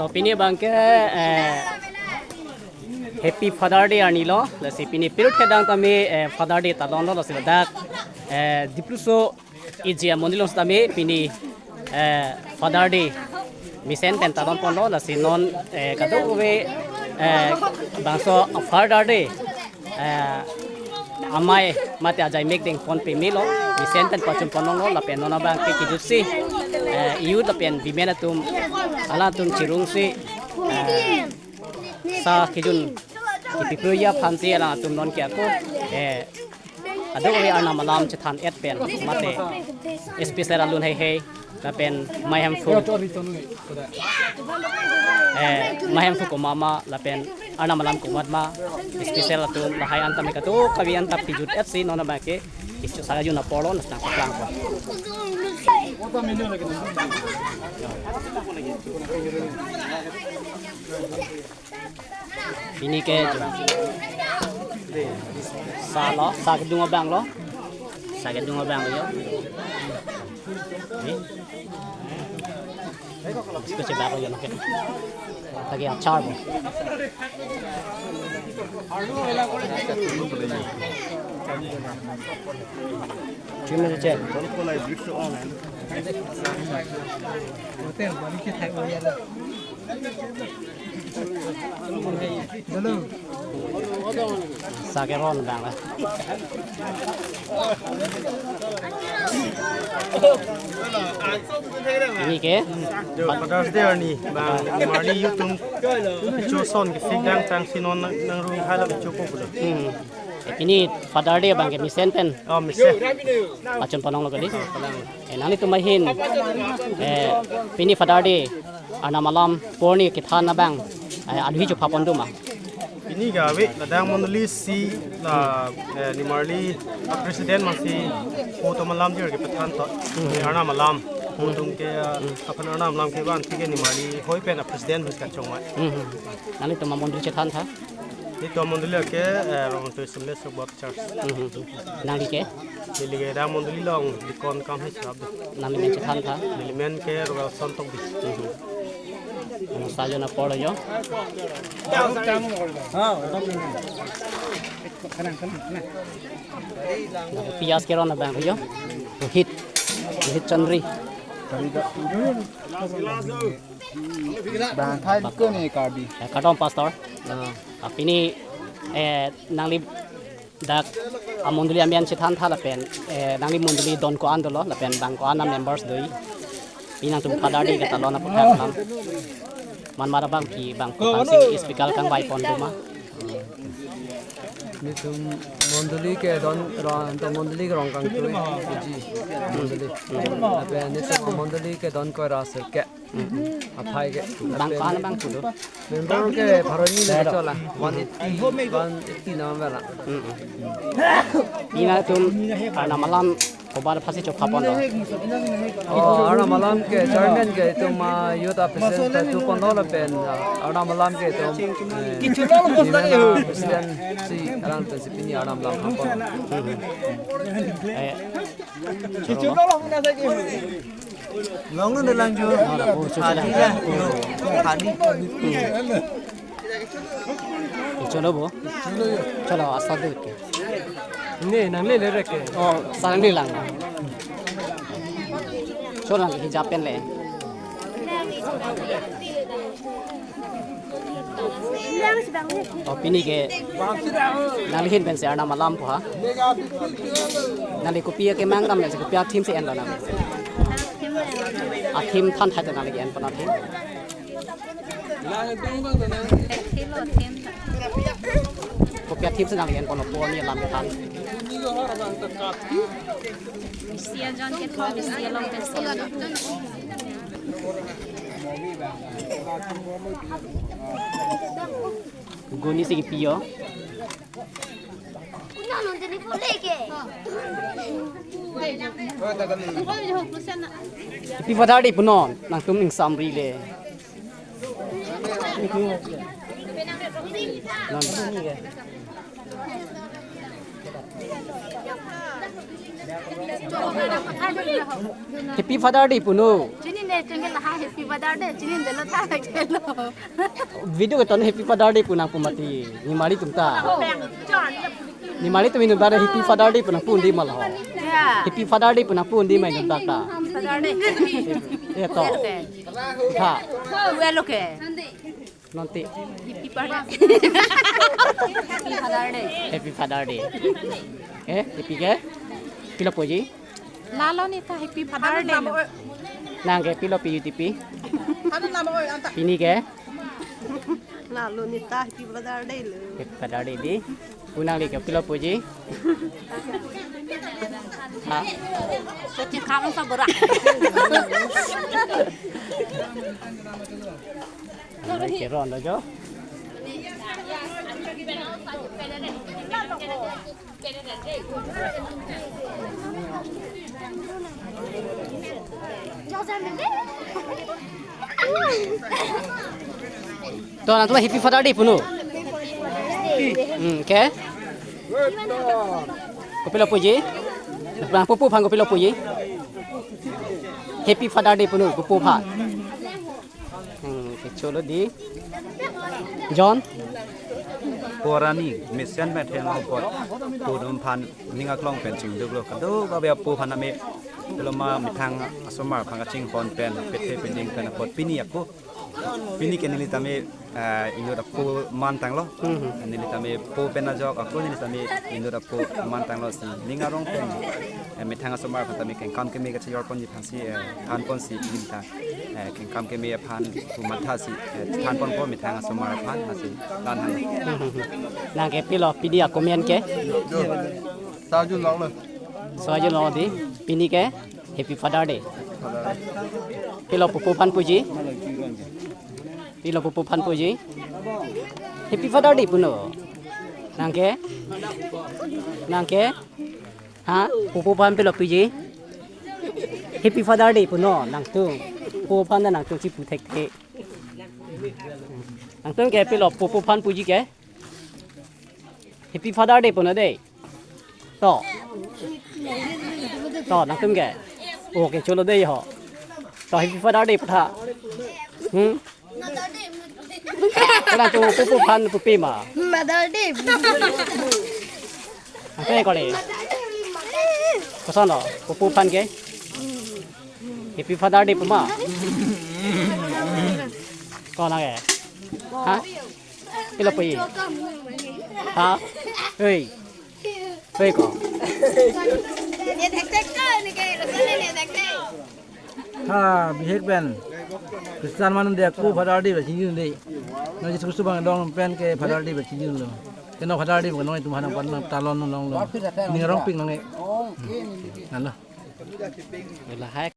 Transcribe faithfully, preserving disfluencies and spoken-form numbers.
So, pini abangke, eh, Happy Father Day arni lo, lasi pini pirut kedang tame, eh, Father Day talon lo, lasi ladak, eh, Dipluso Iji amondoli along sitame pini, eh, Father Day mesen pen talon ponlo, lasi non, eh, kadokave, eh, bangso Father Day, eh, amei mate ajaimek dengpon pemelo, mesen pen pachun ponlonglo, lapen non abangke kejutsi, eh, youth lapen women atum, alangtum chirungsi, eh, sa kejun kipi pruya aphansi alangtum non ke ako, eh, kadokave Arnam alam chethan et pen mate special alun heihei lapen mei hemphu, eh, mei hemphu komat ma lapen Arnam alam komat ma, special atum lahai an tame kadokave an ta pejut etsi non abangke isu saga jun apor lo, nasi nangpaklang ko. Pini ke sa lo, sa kedung abang lo. Sa kedung abang lo yo. Ni. Isko chebak lo yo, oke. Lagi achar bo. Chim na che. Sa keron abang la. Pini ke? Father's Day arni, bang, nimarli youth atum kecho ason kepik dang tangsi non nang, nangrui hala kecho po pulo. Hmm. Eh, pini Father Day abangke mesen pen. Oh, mesen. Pachun ponlonglo kali. Oh, ponlong. Eh, nanglitum ahin, eh, pini Father Day, Arnam alam porni kethan abang, eh, aluhi chopha pon doma. Pini ke ave, ladak mondoli si la, eh, nimarli president masi pu atum alam dir kepathan to. Hmm. Arnam alam pu atum ke, eh, aphan Arnam alam kevan ti ke nimarli hoi pen a president hus kachongma. Hmm. Nanglitum amondoli chethan tha? Nelitum amondoli ke, eh, Rongtui Assembly Sobot Church. Hmm. Nangli ke? Neli ke dak mondoli along deacon kam hai sirap do. Nangli men chethan tha? Neli men ke Royal Son Tokbi. Hmm. Ano sa jun apor lo yo. Piyas keron abang yo. Rohit. Rohit Chandri. Bang thai ko ne Karbi. Eh, kardom pastor. Ah, pini, eh, nangli dak amondoli amen chethan tha lapen, eh, nangli mondoli don ko-an dolo lapen bang ko-an a members do-i. Pini nangtum Father Day ketalon aphuthak lam. Manmar abang pi bang ko-an si speaker kangvai pon doma. Nelitum mondoli ke don ron to mondoli ke Rongkangtui Iji mondoli. Lapen nelitum mondoli ke don ko ra sirkep. Aphai ke. Bang ko-an bang kudo. Member ke pharo hini le chola. One eighty, one eighty number la. Pini nangtum Arnam alam kobar phasi chopha pon lo. Oh, Arnam alam ke chairman ke itum, ah, youth president ta tu pon lo lapen, ah, Arnam alam ke itum, eh, president si alangtum si pini Arnam alam pon lo. Eh, Long na dalang jo. Khadi la. Khadi. Cholo bo. Cholo, asa de ke. Ne, nangle le re ke. Oh, sa nangle lang. Cholo, nang hijab pen le. Oh, pini ke nangli ahin pensi Arnam alam pu ha. Nangli kopi akemang dam le, kopi a-theme si enlo nangli? A-theme than thai te nangli ke-en pon a-theme. Kopi a-theme si nangli en pon po ni alam than. Mesi ajon ketho, mesi along pensi along. Goni si kipi yo. Happy Father Day punon, nangtum ning samri le. Happy Father Day punon. Chini ne chengke laha Happy Father Day. Chini delo tha kelo. Video keton Happy Father Day pu nangpu mati. Nimarli atum ta. Nimarli atum inut ta Happy Father Day pu nangpu un-e ma lo. Ya. Happy Father Day pu nangpu un-e ma inut ta. Father Day. Eh, to. Tha. Well, okay. Nonte. Happy Father Day. Happy Father Day. Happy Father Day. Eh, happy ke? Pilo puji? Lalo ne ta Happy Father Day lo. Nang ke pilo piji tipi? Pini ke? Lalo ne ta Happy Father Day lo. Happy Father Day di. Pu nangli ke pilo puji? Ha? Suci kamu sabura. Nang ke ron lo jo. To, nangtum Happy Father Day punon. Hmm, ke? Kopilo puji? Nang pupu aphan kopilo puji? Happy Father Day punon, pupu aphan. Hmm, kecholo di. John? Porani, mesen metheng apot. Pu atum aphan ning aklong pen chingduk lo. Kadokave apo aphan ame. Loma methang asomar aphan kachinghon pen, pethe peding pen apot pini ako. Pini ke neli tame, eh, inut apo man tanglo. Hmm. Neli tame po pen ajok ako neli tame inut apo man tanglo si. Ning arong pen, eh, methang asomar aphan tame kengkam keme kachejor ponji aphansi, eh, than ponsi neli ta, eh, kengkam keme aphan pu matha si, eh, than ponpo methang asomar aphan lasi la-an han. Hmm. Nang ke pilo pidi akomen ke? Saju long lo. Saju long di. Pini ke? Happy Father Day. Pilo pupu aphan puji? Pilo pupu aphan puji? Happy Father Day punon. Nang ke? Nang ke? Ha? Pupu aphan pilo puji? Happy Father Day punon. Nangtum. Pupu aphan nangtum si pu thekthe. Nangtum ke pilo pupu aphan puji ke? Happy Father Day punon dei. To. To, nangtum ke. Okay, cholo dei ho. To, Happy Father Day patha. Hmm? Ko nangtum pupu aphan pupi ma. Mother Day. Nangtum ko dei. Koson lo, pupu aphan ke. Happy Father Day pu ma. Ko nang ke. Ha? Pilo puji? Ha? Hei. Hei ko. Ha, bihek pen. Christian manu dia ko Father Day ba chini dei. Na Jesus Christ bang dong pen ke Father Day ba chini lo. Keno Father Day ba nong itum hanang pan nang talon nong lo. Ning arong pik nang e. Nalo. Lahai.